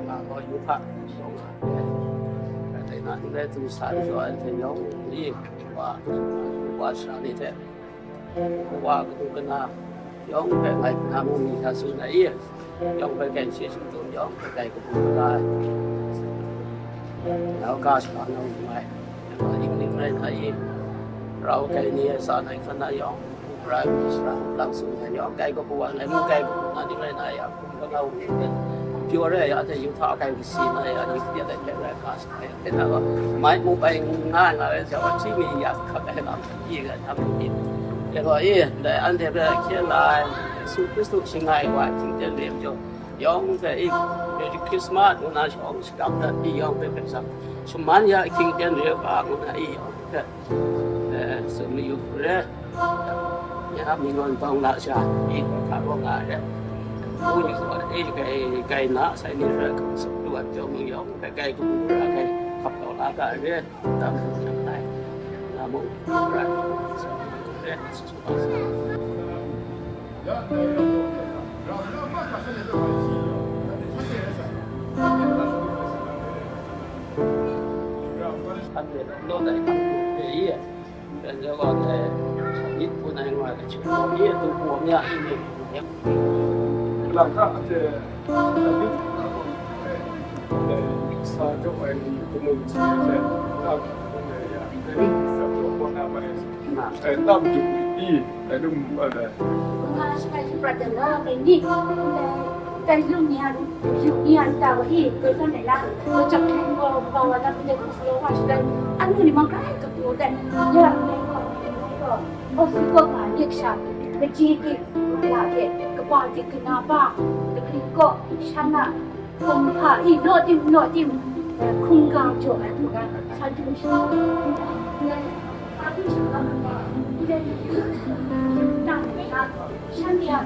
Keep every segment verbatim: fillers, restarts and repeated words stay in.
Nga gaw yu hpa, yawng hpa, dai na, ndai htum sa jaw ai hte yawng ni, wa, wa sara ni hte, wa kanu kana, yawng hpe ngai kana mung ni hta tsun ai i, yawng hpe kai she shingtum, yawng hpe kai kabu la ai. Nau ga shaka nau ngai, ning ning rai na i, rau kai ni ai sa nai hkan na yawng, Rai, Rai, lang sung ai yawng, kai kabu wa ngai, mung kai kabu na ni rai na ya, hkum kangau ni pen. Pyaw rai ya, hte yu hta kai kasi na ya, yu hte dai hpe rai hka sa ya, hte na gaw, mai mu bai nga nga rai sa wa, chi mi ya hkak ai lam, yi ga tam ni. E gaw, e, dai anhte hpe hkye la ai, Yesu Hkristu shangai wa, hkying ten re majaw, yawng hpe, e, Merry Christmas, ngu na shawng shakap hpe, i yawng hpe hpe sa, shaman ya, hkying ten re ga, ngu na, i yawng hpe. Eh, tsun mayu re. Ya, mi nawn bawng la sha, i, hpa bawng nga re. Ngu ni gaw, e, kai, kai na, sai ni re, kam sap lu ai pyaw mung yawng, kai, kai kabu ra, kai hkap kau la ga re. Tam sung yang tai. Na mung, ra, re. Lam hta ate, sa jaw ai ni, kamu hte, sa jaw ai ni, sa jaw ai ni, eh, tam du i, eh, lum, eh, Nga shakai shi prat dan la, kai ni, kai lung ni a, lung ni a ta wa i, kai san nai la, ko chak kai ko, ba wa da, kai ko lo wa shi dan, anu ni ma kai ka ko dan, ya, kai ko, kai ko, o si ko nga, yek sha, ka ji ki, la ke, ka ba ki, ka na ba, ka kri ko, shan na, Hkum hpa i, naw tim, naw tim, eh, hkungga jaw ai hkungga, sa du shi, sa du shi, shan ya,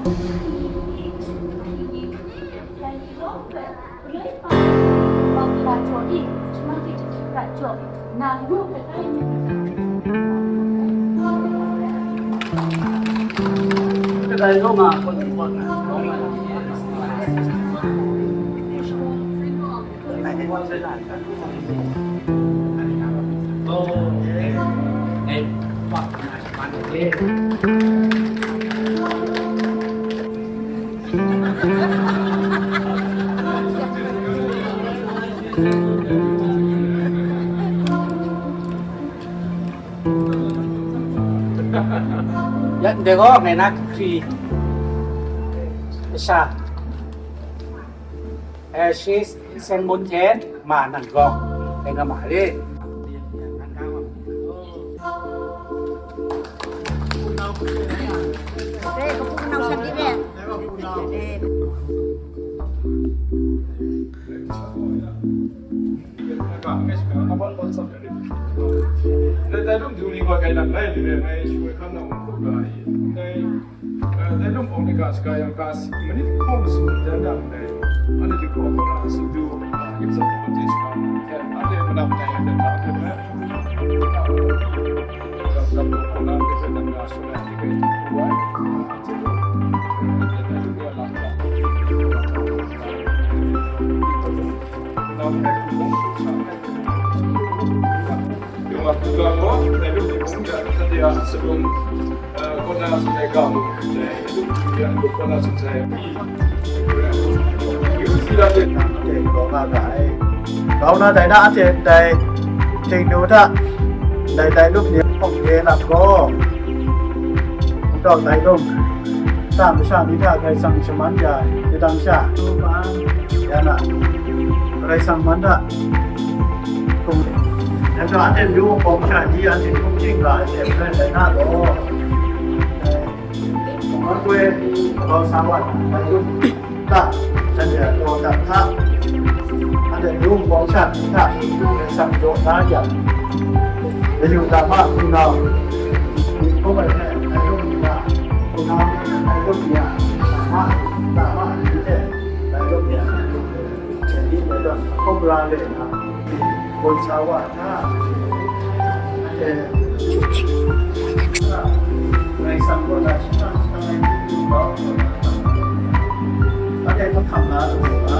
Ya, ndai gaw ngai na hkri masha, eh, shi Saint Mountain ma nan gaw, dai nga ma re. Dai lung du ni wa kai lang lai ni le, ngai shu ai hkan nang hkrup la ai. Dai, eh, dai lung hpawng ni ga shaga yang ga si, manit hpawng su dan dang dai. Ani di hpawng na su du, ah, yip sa hpawng di shaga, ya, ade manam dai yang dan dang dai. Dap dap hpawng na, dai dang na su na, di kai tu wa. Grau na dai na anhte ndai hting du hta, ndai dai lup ni hpawng de lam gaw, n taw dai lung, nta masha ni hta Karai Kasang shaman ya ai, dai dang sha, ya na, Karai Kasang man hta, hkum, ya na, anhte myu hpawng sha ni, anhte hkum ching ga ai hte, rai dai na gaw, Ngan goi, kau sa wa, dai lung, ta, shanhte a taw dat hta, anhte myu hpawng sha ni hta, Karai Kasang jaw na yang, Layu dama hpunau, myit hkrum ai hte, dai lung ni a, hpunau, dai lung ni a, dama, dama ni hte, dai lung ni a, Hkawm ra le na, gawn sa wa na, eh, Karai Kasang gaw na, shi na, shi na, anhte hkam na lu a,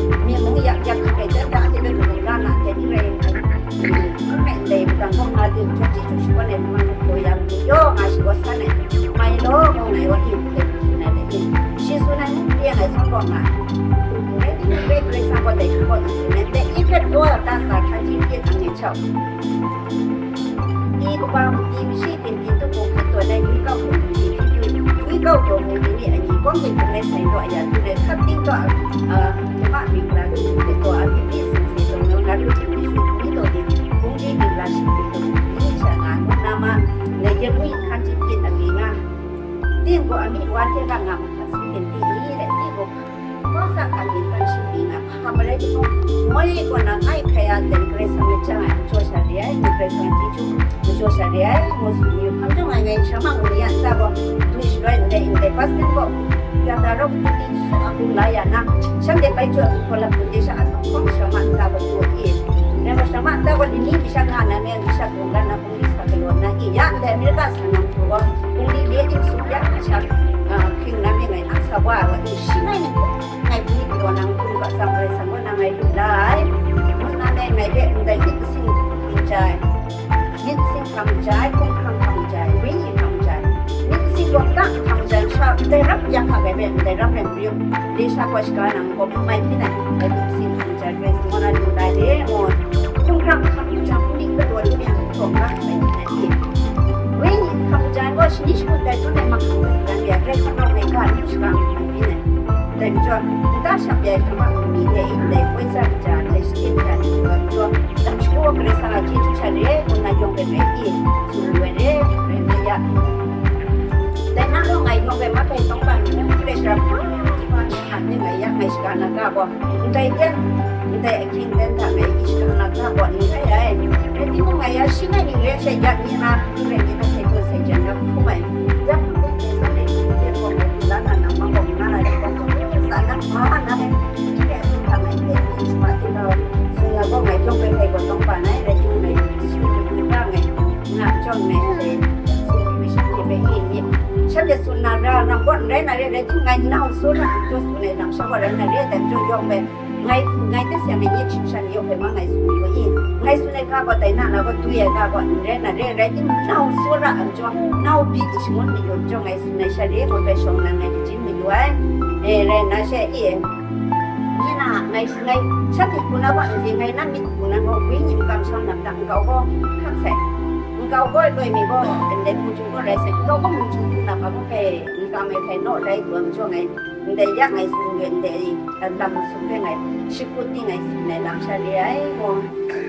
Yak yak hkrai dan da, anhte hpe hkrai la na, anhte ni rai, hkrai ndai mudang gaw nga ding, hkrai chyeju shakawn ai hkrai hkrai yang, yaw nga shawa san ai, mai law, gaw ngai wa yu hkrai tsun ai, dai ni, shi tsun ai mung teng ai tsawm gaw nga ai. Rai timung, rai Karai Kasang gaw dai hkrai gaw na tsun ai, ndai i hpe daw ya ta sa, hkra hti hpyi hkang e chau. Ni kaba mung, ni mashi, gintin tup hpung hkrit tawn ai, wi kau hpung hpung ni hpyi hpyi, wi kau hpung hpung ni ni ayi, kawng hte hpung rai sai daw ya, hpung rai hkap ting daw, a, lama ming la lu hte daw, a, byi byi sing se daw, nau na lu hte ni shu hpung ni daw ni, hpung di ming la shi se daw, ni sha nga, ngu na ma, na yen wi hkan jin hpyi a mi nga. Ting gaw a mi wa hte ra nga mu hta si gintin ni rai, ting gaw Kawsa hkam yin hkan shingdi na hkam marai timung, moi kaw na ai hkrai a ten Karai Kasang myit chyang ai majaw sha re ai, ngu Karai Kasang chyeju majaw sha re ai, ngu tsun yu. Hkam jawng ai ngai sha ma ngu ni a nta gaw, dwi shaloi ndai ndai Pastor gaw, ya da rau hku di sha a hkung la ya na, shanhte bai jaw ai hku hkaw lap hku de sha a hkawng sha ma nta gaw, gaw i. Rai gaw sha ma nta gaw, ni ni mi sha nga na me, mi sha hkung la na, hkung di sa galaw na i. Ya ndai America sa nang hku gaw, hkung di le ting sum ya na sha, a, hking na me ngai a sa wa ai wa i, shi ngai ni. Ngai hpung hpyi gaw nang hpung hkra tsang Karai Kasang kaw na ngai lu la ai. Ngu nna ngai ngai hpe ndai myit masin hkam jai, myit masin hkam jai, hkumhkrang hkam jai, wenyi hkam jai, myit masin gaw ta hkam jai, sha ndai rap ya hka gai hpe ndai rap rai mayu, de sha gaw shaga nang gaw hpung mai hpyi nai, ndai myit masin hkam jai, Karai Kasang kaw na lu la de, ngu, hkumhkrang hkam jai, hpung myit kadaw lu yang, hkawm ra hkrai hpyi nai i. Wenyi hkam jai gaw shani shangun dai zawn ai mahkang dai hkran ya, Karai Kasang rau ngai ga lu shaga ngai hpyi nai. Dai majaw, nta shang ya ai hkra ma mi dai, dai poi tsa kaja, dai shade kaja ni swa majaw, lam shagu Karai Kasang a chyeju sha re, ngu na yawng bai ngai i, tsun lu ai re, rai ngai ya. Dai na gaw ngai yawng bai ma bai tawng ban, hkrai shara hpa, hpa, hpa, hpa, ni ngai ya, ngai shaga na ga gaw, ndai ten, ndai ahkying ten hta ngai i shaga na ga gaw, ni rai ai. Rai timung ngai ya, shi ngai ning rai shai ya, ni na, ni rai ni na, sai hpun sai jan ya, hkum ai. Ya hpun hpun sai, sai, sai, ya gaw ngai, la na, na, ma gaw, na, na, ya gaw, sa na, ma, na, ni rai, ni hta ngai, ni, ni, ma, ti na, Sung na gaw ngai jawng bai hkai gaw tawng pa nai, rai timung ngai, sung ni ni ra ngai, nga jawng ngai, ngai, sung ni shanhte bai i ni, shanhte tsun na ra, ram gaw n rai na re, rai timung ngai nau tsun ra, jaw tsun ai lam sha gaw rai na re, dai majaw yawng bai, ngai, ngai hte seng ai nye hkying shan yawng bai ma ngai tsun ni gaw i, ngai tsun ai ga gaw dai na na gaw dwi ai ga gaw n rai na re, rai timung nau tsun ra ai majaw, nau byin shangun mayu majaw ngai tsun ai sha re, ngut bai shawng na ngai lajin mayu ai, e, rai na she i, Nye na, ngai, ngai, shanhte hku na gaw n ding, ngai na myit hku na gaw, wenyi makam shang na mada nkau gaw, hkak sai, nkau gaw loi mi gaw, ndai hku jung gaw rai sai, nkau gaw mung jung hku na gaw, hpe, nkau ngai hpai naw rai dua majaw ngai, ndai ya ngai tsun we, ndai, lam masum hpe ngai, shakut di ngai tsun ai lam sha re ai gaw,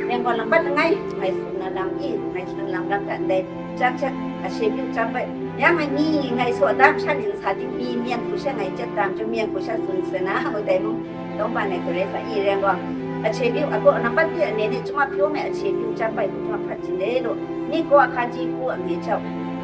yang gaw lam bat langai, ngai tsun na lam i, ngai tsun lam lam hta ndai, Chyam chyam, a chye pyi u chyam bai, ya ngai ni ngai saw da masha ning sa di mi myen hku sha ngai chyet tam chyum, myen hku sha tsun sa na, ngu dai mung, tawng pa ngai Karai sa i rai gaw, a chye pyi u, a gaw nambat ti a ne ni chyum a pyaw me a chye pyi u chyam bai, hku hkrat hkrat jin de lu, ni kaw a hkan ji hku a mi chau,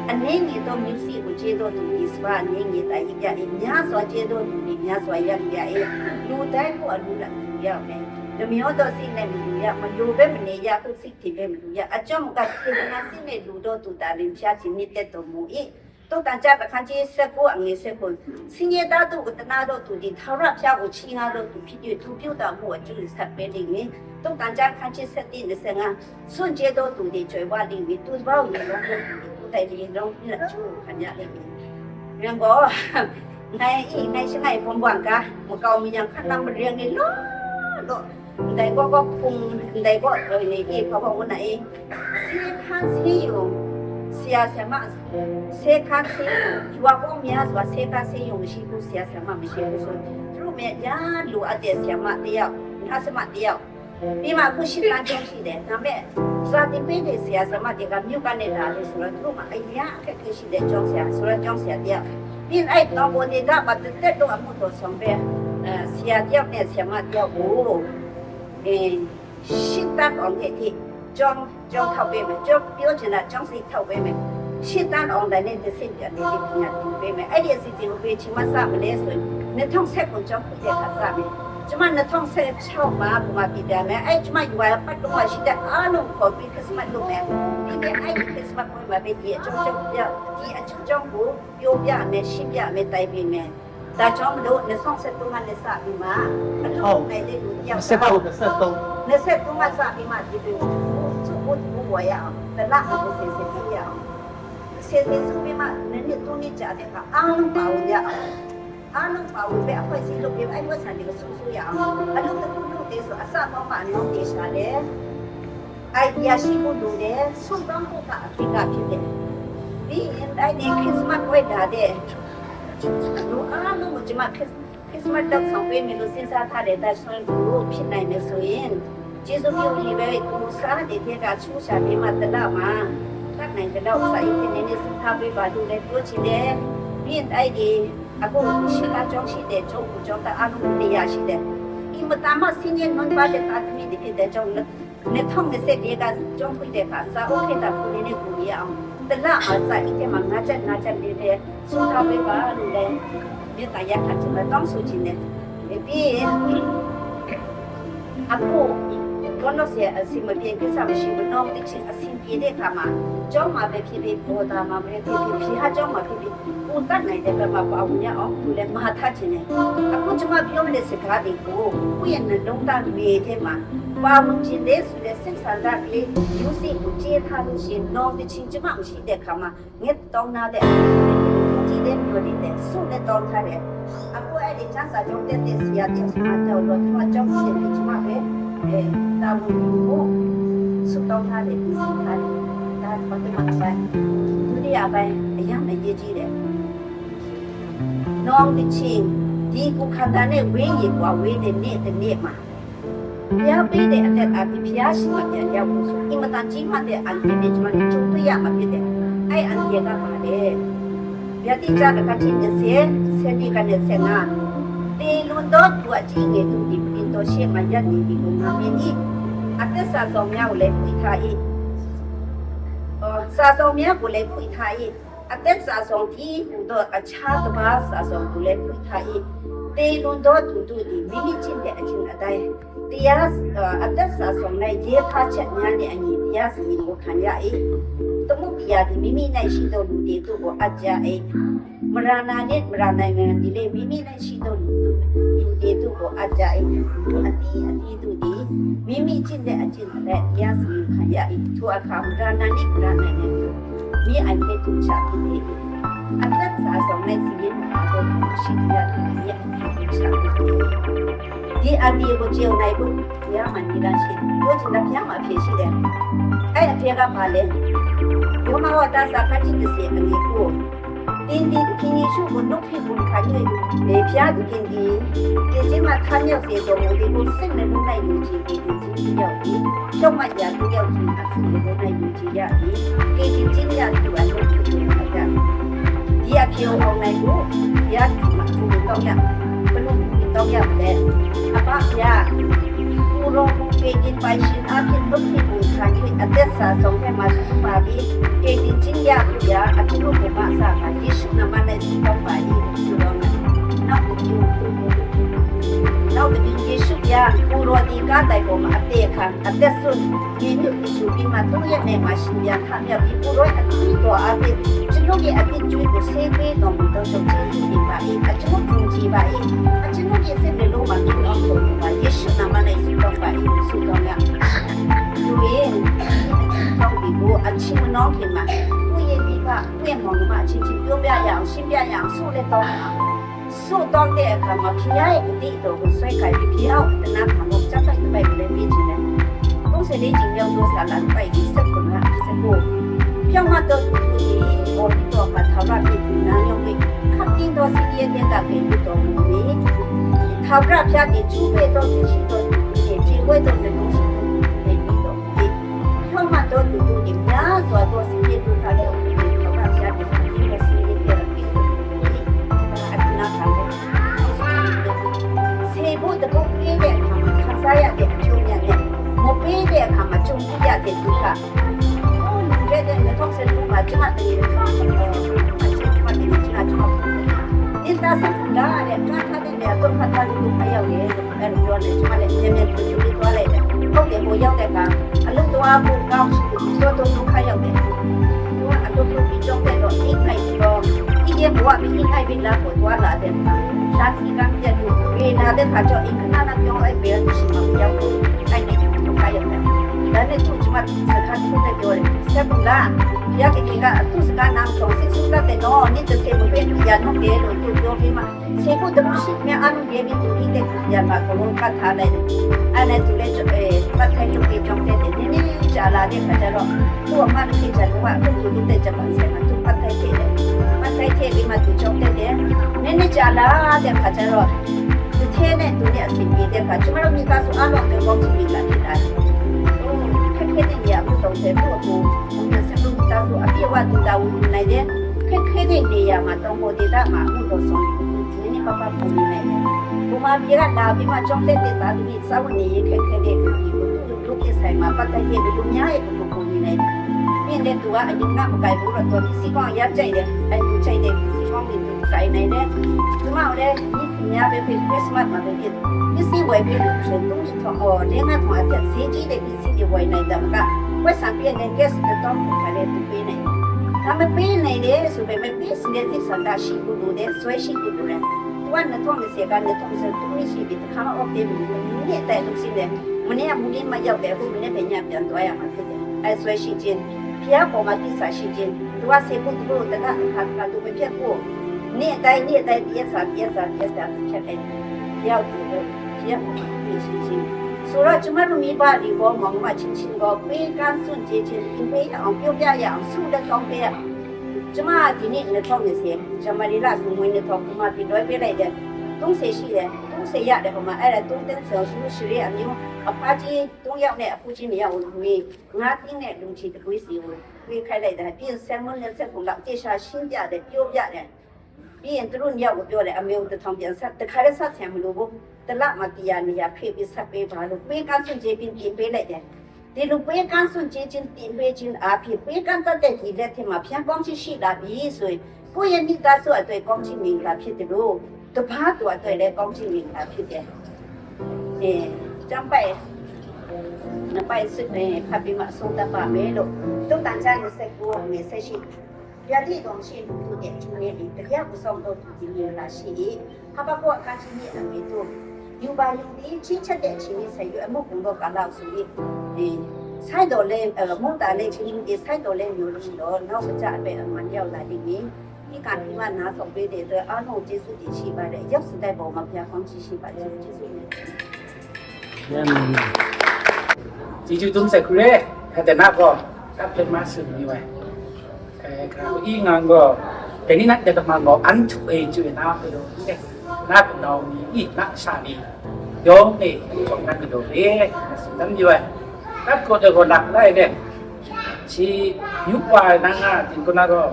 a ning ni taw myit si hku chye daw du ni, saba a ning ni tai ip ya i, mya swa chye daw du ni, mya swa yak ya i, lu dai hku a lu lat du ya me, lamyaw daw si ngai mayu ya, mayu bai mane ya hku si Hti hpe malu ya, a chyawm gat hte na si me lu daw tu ta rim sha hti myit tet taw mu i. Tawk dan chyat ahkan hte set hku a ngi set hku, si nye ta tu katana daw tu di, htau ra hpya u hti nga daw tu hpyi tu, htu pyu ta mu a chyu sat pe ling mi, tawk dan chyat ahkan hte set di na set nga, sun chye daw tu di, chyoi wa ling mi, tu bau ni lawng daw tu di, tu tai li lawng hpyi na chyu hkan ya ling mi. Yang gaw, ngai i, ngai shangai hpawm wa n ga, makau mayang hkan nang mareng ni law law, Ndai gaw, gaw hpung, ndai gaw, oi, ni, i, hpa gaw ngu na i, se hkan se yung, sya sya ma, se hkan se yung, wa gaw mya swa, se hkan se yung, mashi hku sya sya ma, mashi hku sun, tru me, ya lu a de sya ma de yau, na sya ma de yau, mi ma hku shit na jawng shi de, na me, sa tin pe de sya sya ma de ga, myu kan de da de sura, tru ma, a ya hkrit hkrit shi de jawng sya, sura jawng sya de yau, Yin ai, nang gaw ni ga mat tet tet lu a mu taw sawng hpe, eh, sya tyak ne sya ma tyak u, eh, shitan awng hte hte, jawng, jawng htau pe me, jawng pyaw chyen a jawng si htau pe me, shitan awng dai ni hte sin pya ni hte hpyi na hpyi pe me, ai de si si u hpe hti mat sa ma le sun, ni htawng sek hkun jawng hku hte hkat sa me, chyuma ni htawng sek chau ma hku ma pyi pya me, ai chyuma yu ai apat lung wa shi de a lung hkaw pyi Christmas lu me, pyi me ai ni Christmas poi ma hpe di a jawng jawng pya, di a jawng jawng hku, Pyaw bya me, shi bya me, tai byin me, ဒါကြောင့်မလို့ နှစ်ဆယ့်သုံးက နှစ်စပြီးမှ အလုပ်လုပ်နိုင်တဲ့လူတစ်ယောက် နှစ်ဆယ့်သုံး၊ နှစ်ဆယ့်သုံး၊ နှစ်ဆယ့်သုံးက စပြီးမှ ဒီလို သူ့ကိုယ်သူဝေါ်ရအောင် တစ်လကို တစ်ဆယ်ဆယ်စုရအောင်၊ တစ်ဆယ်ဆယ်စုပြီးမှ နှစ်နှစ်သုံးနှစ်ကြာတဲ့အခါ အားလုံးပါဝင်ရအောင်၊ အားလုံးပါဝင်တဲ့ အဖွဲ့အစည်းလုပ်ပြီး အဲ့ဒီဝက်ဆံတွေကို စုစုရအောင်၊ အလုပ်တစ်ခုလုပ်တယ်ဆို အစကောင်းမှ အနောက်တည်ရှာတယ်။ idea ရှိဖို့လိုတယ်။ စုပေါင်းဖို့က အဓိကဖြစ်တယ်။ ပြီးရင် အဲ့ဒီ Christmas ဝတ်ထားတဲ့ လူအားလုံးကို ကျမ Christmas လက်ဆောင်ပေးမယ်လို့ စဉ်းစားထားတဲ့ တတ်ဆွမ်းသူဖြစ်နိုင်မယ်ဆိုရင် ကျေးဇူးပြုပြီးပဲ ကိုယ်စားတွေထဲက ချိုးရှာပြီးမှ တစ်လမှာ တတ်နိုင်သလောက် စာအိတ်ထဲနည်းနည်း စုထားပေးပါလို့လည်း ပြောချင်တယ်။ ပြီးရင် အဲ့ဒီ အခု ရှေ့ကကျောင်းရှိတဲ့ ကျောင်းသူကျောင်းသားအားလုံး နေရာရှိတယ်။ အင်မတန်မှ ဆင်းရဲနွမ်းပါးတဲ့ သားသမီးတွေဖြစ်တဲ့ကြောင့် နှစ်ထောင့်နှစ်ဆယ့်လေးက ကျောင်းဖွင့်တဲ့အခါ စာအုပ်ခေတ်သာ ခုနှစ်နှစ် ကူညီရအောင် တစ်လမှာ စာအိတ်ထဲမှာ ငါးကျပ် ငါးကျပ်လေးပဲ စုထားပေးပါလို့လည်း မေတ္တာရပ်ခံချင်တယ်၊ တောင်းဆိုချင်တယ်။ ပြီးရင် အခု ဘောလုံးဆရာ အဆင်မပြေကိစ္စမရှိဘူး။ နောက်တစ်ချိန် အဆင်ပြေတဲ့အခါမှာ ကျောင်းမှာပဲဖြစ်ဖြစ်၊ ဘော်ဒါမှာပဲဖြစ်ဖြစ်၊ ဘုရားကျောင်းမှာဖြစ်ဖြစ် ကိုယ်တတ်နိုင်တဲ့ဘက်မှာ ပါဝင်ရအောင်လို့လည်း မဟာထားချင်တယ်။ အခု ကျမပြောတဲ့စကားတွေကို ကိုယ့်ရဲ့နှလုံးသားမြေထဲမှာ ပါဝင်ချင်တယ်ဆိုတဲ့ စိတ်ဆန္ဒကလေး မျိုးစေ့ကို ကျဲထားလို့ရှိရင် နောက်တစ်ချိန် ကျမမရှိတဲ့အခါမှာ ငှက်တောင်းထားတဲ့ အမျိုးသမီးတွေ ကြည်တဲ့မျိုးတွေနဲ့ ဆုနဲ့တောင်းထားတယ်။ အခုအဲ့ဒီ ကျမ်းစာကျောင်းတက်တဲ့ ဆရာတယောက်ဆီမှာ တက်လို့ ကျမကျောင်းဆရာတွေ ကျမပဲ အဲ တာဝန်ယူဖို့ ဆုတောင်းထားတယ်၊ ပြင်ဆင်ထားတယ်။ ဒါပထမပိုင်း။ ဒုတိယပိုင်း အရမ်းအရေးကြီးတယ်။ နောက်တစ်ချိန် ဒီကိုယ်ခန္ဓာနဲ့ ဝိညာဉ်ကွာဝေးတဲ့နေ့တစ်နေ့မှာ ဘုရားပေးတဲ့အသက်တာသည် ဘုရားရှိခိုးပြန်ရောက်ဖို့ဆို အင်မတန်ကြီးမားတဲ့အန္တရာယ်နဲ့ ကျွန်တော်တို့ကြုံတွေ့ရမှာဖြစ်တယ်။ အဲ့အန္တရာယ်ကဘာလဲ။ ဗျာဒိတ်ကျမ်းတစ်ခါချင်း နှစ်ဆယ်၊ ဆယ်နှစ်ကနေ ဆယ့်ငါး၊ သေလွန်သောသူအကြီးအငယ်တို့သည် ပလ္လင်တော်ရှေ့မှာရပ်နေသည်ကို ငါမြင်၏။ အသက်စာစောင်များကိုလည်း ဖွင့်ထား၏။ အော်၊ စာစောင်များကိုလည်း ဖွင့်ထား၏။ အသက်စာစောင်တည်းဟူသော အခြားတပါးစာစောင်ကိုလည်း ဖွင့်ထား၏။ သေလွန်သောသူတို့သည် မိမိကျင့်တဲ့အကျင့်အတိုင်း တရား၊ အသက်စာစောင်၌ရေးထားချက်များနှင့်အညီ တရားစီရင်ကိုခံရ၏။ သမုဒိယသည် မိမိ၌ရှိသောလူသေတို့ကို အပ်ကြ၏။ မရဏာနှင့် မရဏာနိုင်ငံသည်လည်း မိမိ၌ရှိသောလူ၊ လူသေတို့ကို အပ်ကြ၏။ လူအသီးအသီးတို့သည် မိမိကျင့်တဲ့အကျင့်အတိုင်း တရားစီရင်ခံရ၏။ ထိုအခါ မရဏာနှင့် မရဏာနိုင်ငံသည် မီးအိုင်ထဲ တုန်ချဖြစ်လေ၏။ အသက်စာစောင်၌စီရင်မထားသောသူရှိသမျှတို့သည် မီးအိုင်ထဲ တုန်ချဖြစ်လေ၏။ ဒီအန္တရာယ်ကို ကြုံနိုင်ဖို့ ဘုရားမှာ နည်းလမ်းရှိတယ်။ ပြောချင်တာ ဘုရားမှာ အဖြေရှိတယ်။ အဲ့အဖြေကဘာလဲ။ ယောမဝတ္တစာ ခန်းကြီးတစ်ဆယ် အငယ်ကို သင်သည် သခင်ယေရှုကို နှုတ်ဖြင့် ဝန်ခံ၍ ဘုရားသခင်သည် သေခြင်းမှ ထမြောက်စေတော်မူသည်ကို စိတ်နှလုံး၌ယုံကြည် ကယ်တင်ခြင်းဖြစ်ရောက်သည်။ ဖြောင့်မတ်ရာ လွတ်မြောက်ခြင်းအစု နှလုံး၌ယုံကြည်ရသည်။ ကယ်တင်ခြင်းရသည်အလုပ်ကို လုပ်ရကြ။ ဒီအဖြေကို အောင်နိုင်ဖို့ ဘုရားထံမှာ အကူအညီတောင်းရ။ ဘယ်လိုအကူအညီတောင်းရမလဲ။ အဘဘုရား၊ ကိုယ်တော်ကို ကယ်တင်ပိုင်ရှင်အားဖြင့် နှုတ်ဖြင့် ဝန်ခံ၍ အသက်စာစောင်ထဲမှာ စုပါပြီး ကယ်တင်ခြင်းရဖို့ရာ အကျွန်ုပ်ကို မစပါ။ ယေရှုနာမ၌ဆုတောင်းပါ၏လို့ ဆုတောင်းမယ်။ နောက်တစ်မျိုး၊ နောက်တစ်မျိုး၊ ယေရှုဘုရား၊ ကိုယ်တော်သည် ကားတိုင်ပေါ်မှာ အသေအခါ အသက်စွန့်၊ မြေမြုပ်သင်ယူပြီးမှ သုံးရက်နဲ့မှ ရှင်ပြန်ထမြောက်ပြီး ကိုယ်တော်ရဲ့အသွေးတော်အားဖြင့် ကျွန်ုပ်ရဲ့အပြစ်ကြွေးကို ဆေးပေးတော်မူသောကြောင့် ကျေးဇူးတင်ပါ၏။ အကျွန်ုပ်ယုံကြည်ပါ၏။ အကျွန်ုပ်ရဲ့စိတ်နှလုံးမှာ သွန်သင်တော်မူပါ။ ယေရှုနာမ၌ဆုတောင်းပါ၏လို့ ဆုတောင်းရ။ ဆိုရင် ဒီအထူးအထောက်အပံ့ကို အချိန်မနှောင်းခင်မှာ ကိုယ့်ရဲ့မိဘ၊ ကိုယ့်ရဲ့မောင်နှမအချင်းချင်း ပြောပြရအောင်၊ ရှင်းပြရအောင်၊ ဆုလည်းတောင်းရအောင်။ ဆုတောင်းတဲ့အခါမှာ ဘုရားရဲ့ဂတိတော်ကို စွဲကိုင်ပြီး ဘုရားကို တနာခံဖို့ ကျမ်းပိုဒ်တစ်ပိုဒ်ကိုလည်း လေ့ကျင့်တယ်။ သုံးဆယ့်လေးကြိမ်မြောက်သော စာလံတစ်ပိုဒ်၊ ဆယ့်ခုနစ်၊ ဆယ့်ကိုး၊ ဖြောင့်မတ်သောသူတို့သည် အော်ဟစ်သောအခါ ထာဝရဘုရားသည် နားလျောင်း၍ ခပ်သိမ်းသော ဆင်းရဲထဲက ကယ်လွတ်တော်မူမည်။ ထာဝရဘုရားသည် ကျိုးပဲ့သောစိတ်ရှိသောသူတို့နှင့် ကြေကွဲသောနှလုံးရှိသောသူတို့နှင့် လွတ်တော်မူမည်။ ဖြောင့်မတ်သောသူတို့သည် များစွာသော ဆင်းရဲဒုက္ခတို့နှင့် ထာဝရဘုရားသည် ခပ်သိမ်းသော ဆင်းရဲထဲက ကယ်လွတ်တော်မူမည်။ ဒါက အထင်နာခံတဲ့ ဆယ်ဘိတ်တစ်ဘိတ်ပေးတဲ့အခါမှာ ခံစားရတဲ့အကျိုးအမြတ်နဲ့ မပေးတဲ့အခါမှာ ကြုံတွေ့ရတဲ့ဒုက္ခ။ ဟိုး လွန်ခဲ့တဲ့ နှစ်ထောင့်ဆယ့်သုံးမှာ ကျမတကယ် အချင်းချင်းမတကယ် ကျမ ကျမ မိသားစုကလည်း ကန့်ထားတဲ့နေရာ ဒုက္ခထားတဲ့ ဒုက္ခရောက်တယ်လို့ အဲ့လိုပြောတယ်။ ကျမလည်း အမြဲတမ်း သူတို့သွားလိုက်တယ်။ ဟုတ်တယ်၊ ဟိုရောက်တဲ့အခါ အလုပ်သွားဖို့ ကောင်းရှိလို့ တော်တော်ဒုက္ခရောက်တယ်။ သူကအလုပ်လုပ်ပြီး ကျောင်းတက်တော့ အိမ်ထိုင်ပြီးတော့ အိမ်ရဲ့ဘဝ မီးအိမ်ထိုင်ပြီး လမ်းပေါ်သွားလာတဲ့အခါ Tang si tang pya du, re na de hpa jaw, i kana na pyawng ai pe tu shi ma ya ko, ai ne tu ka ya ta. Dan ne tu chuma tu sa ka tu de pyo le. Sa ku la, ya ke ke ka tu sa ka nam tong sik su ta de no, ni de se mu pe ya no ke lo tu pyo ke ma. Se ku de mu shi me an ke ni tu ni de ya ma ko lo ka tha lai de. Ai ne tu le jo e, pa thai lu ke jong de de ni ni ja la de ka ja lo. Tu a ma ni ke ja lo wa, tu tu de ja ban se ma tu pa thai ke de. Pa thai ke de ma tu jong de de. Ni ni ja la de ka ja lo. Hte ne tu ni a sin pyi de hpa, chyum a rau mi ta su a lawng de gawng hti mi la hte da. Hkrit hkrit ni ni a hpung tawng hte hpung hku, hpung na sin lung mi ta su a pyi wa du da wu lu nai de. Hkrit hkrit ni ni ya ma tawng gaw de da ma hpung tawng sawng ni, ni ni pa pa hpung ni nai de. Hpung ma pyi rat la pyi ma chyawng hte hte ta du ni, sa wu ni hkrit hkrit de du ni, du du du de sai ma, pa ta ye du du mya e du du hpung ni nai de. Pyin de du a, a yin na makai bu rat taw, pyi si kawng a yap jai de, ai du jai de, pyi si kawng ni du sai nai de. Chyum a wu le, ni Nya pe hpe Christmas ma pe byin, pyi si woi hpe lu hpyen tung jahtaw gaw, le nga htaw a hte se chyi de pyi si de woi nai da maga, woi sang pyi ai len gas datawng hkra le tu pe nai. Hpa mape nai de, su pe mape sin de zik san da shi ku lu de, soi shi ku lu rai. Wan na htawng ni se ga, na htawng ni se tung ni shi byin, hkam a awk de lu lu, ni ne tai tuk sin de, mane a mu lin ma yau de, hku mane hpe nya pyan taw ya ma hte de. Ai soi shi jin, hpya gaw ma pyi sa shi jin, du wa se ku du, da da hka hka du mahpyet ku, ni tai, ni tai, pyi sa, pyi sa, pyi sa, hpyet ai. Yau tu gaw, ya gaw ma hpyi shi shi. Sura chyum a rumi ba li gaw, mawng ma hchin hchin gaw, kwi kan tsun chye hchin, hpyi hpe ya ang, pyaw bya ya ang, su dat kawng hpe ya. Chyum a di ni ni htawng ni se, Jamarila sumwi ni htawng hkuma pyi loi hpe lai de, tung se shi de, tung se ya de hkuma, ai rai tung ten se, shu share amyu, a hpa ji, tung yau ne, a hpu ji mi yau, ngwi, nga ting ne, lung hti dagwi si wu, ngwi hkai lai de, pyi sermon ne, se hkum lak, chye sha, shin bya de, pyaw bya de. Pyi yin tarun yau kaba pyaw le, amyu tahtawng byan sat, dahka de sat seng malu bu, tala ma pyi ya ni ya hpe pyi sat pe ba lu, pwe kan tsun chye byin pyi pe lai de. Di lu pwe kan tsun chye jin pyi pe jin a hpyi, pwe kan tat de hkyi let hte ma hpyan kawng hti shi la pyi sui, pwe yan ni ta su a toi kawng hti ming la hpyi de lu, dubha tu a toi le kawng hti ming la hpyi de. E, chyam pai, na pai sut me, hpa pyi ma sung ta pa me lu, tuk tan ja ni se ku me se shi. Ya di gawng shi lu tu de hpyi ne li, daya ku sawng gaw hpyi ni la shi i, Hpaba kaw hkan hti ni a mi tu, yu ba yung di, hti htet de hti ni sai yu ai muk bung gaw ka lau su i, e, sai daw le, e, mung ta le hti ni di, sai daw le myu lu law, nau kaja ai bai a man yau la di ni, hpyi kan hpyi man na htawk pe de doi, a nau Jesu di shi ba de, yap si dai baw ma bya hkawng shi shi ba, Jesu, Jesu ni. Chyeju dum sai hkru re, hkra de na gaw, kap hpyen ma su ni wai. E, hkra i ngang gaw, dai ni nat de tamang gaw, an htuk e chyu e na, e, na kanau ni, i, na sha ni, yawng e, jawng nan galaw re, na tsun dan yu ai. Tat gaw de gaw lak lai de, shi, yu wa na nga, tin kaw na gaw,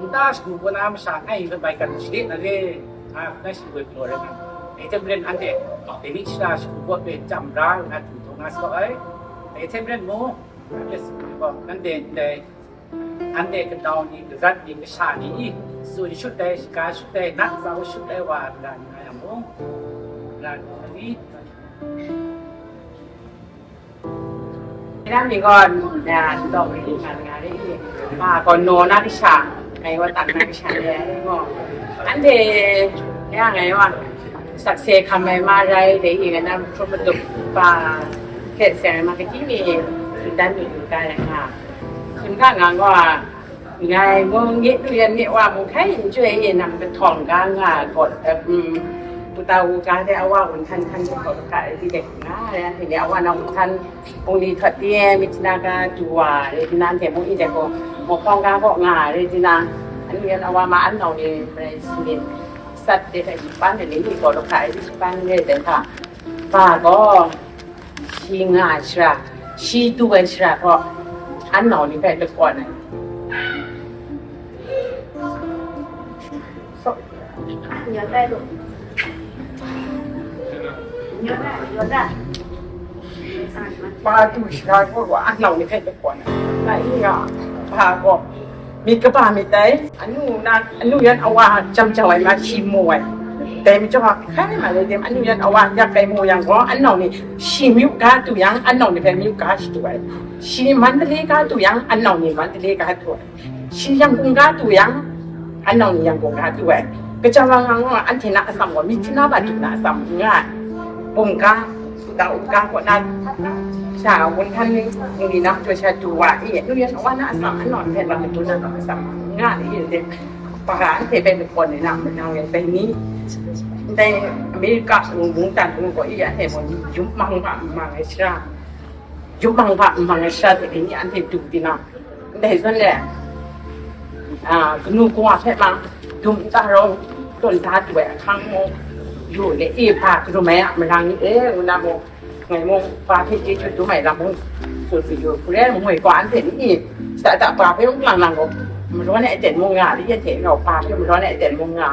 nta shagu kaw na masha ngai hpe bai kan shade na re, a, ngai shi woi galaw rai nga. Dai hte maren anhte, dai ni shara shagu kaw hpe chyam ra nna du taw nga sa ai. Dai hte maren mung, anhte si gaw, nanhte ndai, anhte kanau ni, karat ni, kasha ni, tsun shut ai, shaga shut ai, na tsau shut ai wa, ra nga yang mung, ra nga ni, Nang mi gaw, na, dawng ri nga nga ri, ma gaw naw na kasha, ngai wa tak na kasha re ai gaw. Anhte, ya ngai wa, sakse hkam ai ma rai de i, ngai na hkrum madup pa, hkret seng ai ma kati mi, dan mi lu ga ai nga. Hkun ga nga gaw, Ngai mung, nye du yan nye wa mung hkai n chyoi e, nang kahtawng ga nga gaw, um, uta u ga de awa wun htan htan gaw hkra ai di de nga, ya hte ni awa na wun htan, bungli htawt de, myit na ga du wa, re di na, hte mung i de gaw, mawhpawng ga gaw nga, re di na, anu yan awa ma an nau ni, rai si myit, sat de hpe, pan de ni, ni gaw hkra ai di, pan re de hta, ba gaw, Shi nga ai shara, shi du ai shara gaw, an nau ni hpe lakawn ai. Pa du shara gaw, an nau ni hpe lakawn ai. Ngai nga, pa gaw, Myit kaba myit dai, anu na, anu yan awa jam jau ai ma shi mu ai. Dai majaw, hkai ma le dem, anu yan awa yak kai mu yang gaw, an nau ni shi myu ga du yang, an nau ni hpe myu ga shadu ai. Shi Mandalay ga du yang, an nau ni Mandalay ga du ai. Shi Yangon ga du yang, Anang ni yang gaw nga du ai. Kaja wa nga nga anhte na atsam gaw, myit hti na ba du na atsam n nga ai. Bum ga, da u ga kaw na, sha wun htan ni, ni na jaw sha du wa, i, nu yan wa na atsam, anang hpe na madu na atsam n nga ai, i, de. Ba ga anhte hpe lakawn ni na, manang yan bai ni. Dai Amerika wung wung tan wung gaw, i, anhte gaw yum mang ba, mang ai sha. Yum mang ba, mang ai sha de ni anhte du di na. Ndai zawn le, a, kanu kawa hpe mang, dum nta rau, tawn da du ai ahkang mung, yu le, e, ba kanu mai a marang ni, e, ngu na mung, ngai mung, ba hpe chyeju dum ai lam mung, tsun mi yu, hkure moi gaw anhte ni, sa da ba hpe mung lang lang gaw, marawn ai aten mung nga, li, anhte rau ba hpe marawn ai aten mung nga,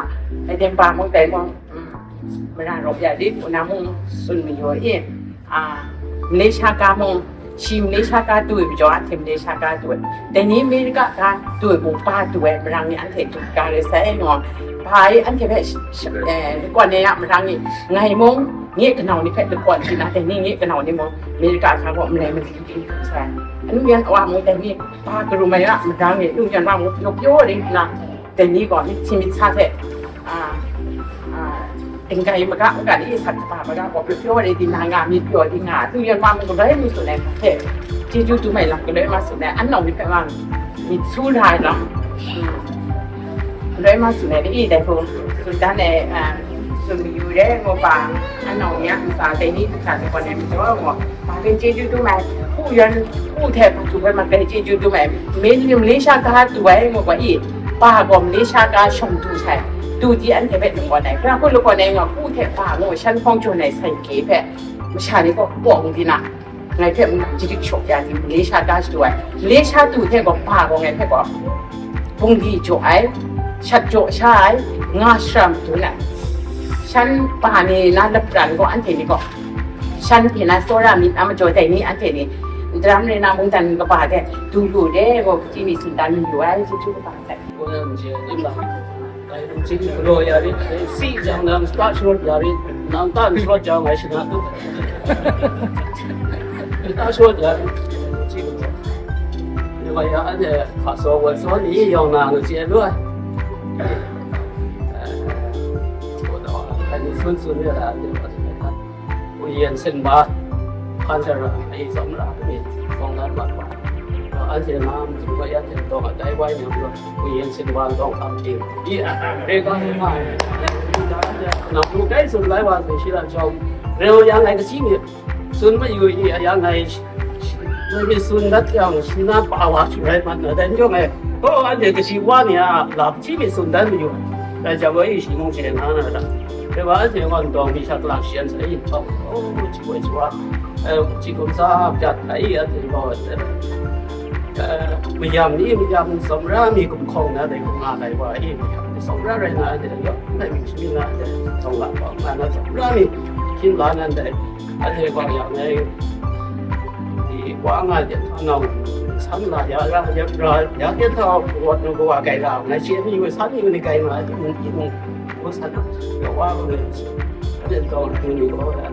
aten ba mung dai mung, mm, mara rau ya li, ngu na mung, tsun mi yu, e. A, Malaysia ga mung, shi Malaysia ga du ai majaw, anhte Malaysia ga du ai. Dai ni America ga du ai mung, ba du ai, marang ni anhte du ga rai sai ngu. Ba e anhte hpe sh-, sh-, eh, lakawn ai a marang ni, ngai mung, nye kanau ni hpe lakawn di na, dai ni nye kanau ni mung, America ga gaw malai mali di du sai. Anu yan wa mung, dai ni ba karum ai a marang ni, nu yan wa mung, pyaw pyaw rai nna, dai ni gaw myit hti myit sa hte, a, a, dinggai maga maga ni sat kaba maga gaw pyaw pyaw rai di na nga, myit pyaw di nga, lu yan ma mung galoi mi tsun ai hte, chyeju dum ai lam galoi ma tsun ai, anau ni hpe ma myit su ra ai lam, mm, galoi ma tsun ai, dai hku tsun dan ai, a, tsun mayu re, ngu pa, anau ni a ntsa dai ni hta lakawn ai majaw gaw, ba hpe chyeju dum ai, hku yan, hku hte hpu hpe mak rai chyeju dum ai, Malaysia ga du ai, ngu gaw i, ba gaw Malaysia ga shawng du sai, du di anhte hpe lakawn ai, gara hku lakawn ai nga, hku hte ba ngu shan hpawng jawn ai sai gye hpe, masha ni gaw bawng di na, ngai hpe mung jadik shawk ya di, Malaysia ga shadu ai, Malaysia du hte gaw ba gaw ngai hpe gaw, bungli jaw ai, shat jaw sha ai, nga sharam dun ai, shan ba ni na lapran gaw anhte ni gaw, shan hte na tsawra myit na majaw dai ni anhte ni, daram rai na mungdan kaba hte du lu de gaw, hpyi mi tsun dan mi lu ai, chyeju kaba hte. Gaw yang je, lim lam, dai lam chyeju galaw ya rit, dai si jang nang ta sharawt ya rit, nang ta n sharawt jang ngai shana tu. Ta sharawt ya rit, chyeju galaw. Ni wa ya, anhte hka saw wan saw ni yawng na ngu chye lu ai. Eh, eh, sun sun ya la, anhte wa sun ya. 五眼神吧，看起来哎，怎么了？哎，光南吧，而且呢，怎么也挺多啊，台湾人说五眼神吧，都好听。哎，这个嘛，那不该是来往的，现在叫，然后原来个心里，什么有一样来，那边孙那这样，是那把话出来嘛，那咱就哎，哦，俺这个是话呢，老七米孙那没有，来讲我一心中间那那的。 Dai wa anhte gaw ntawng mi sha lam shi yan sai yin hpawng, o, hti woi hti wa, e, hti hkum sa pjat ai, anhte gaw, e, e, mayam ni, mayam tsawmra mi gumhkawng na dai hku nga ai wa i, mayam ni tsawmra rai na, anhte gaw, ndai mi shani na, anhte ntawng la hpawng nga na tsawmra mi, hkying la na ndai, anhte gaw yang ai, i, wa nga ai hta nau, san la ya, ya, ya, ya, ya, ya, hta, wa, wa, wa, kai la, ngai shi mi wa, san mi wa ni kai ma, i, i, i, Ngu san, ya wa ngu le, ade taw du ni gaw, ya,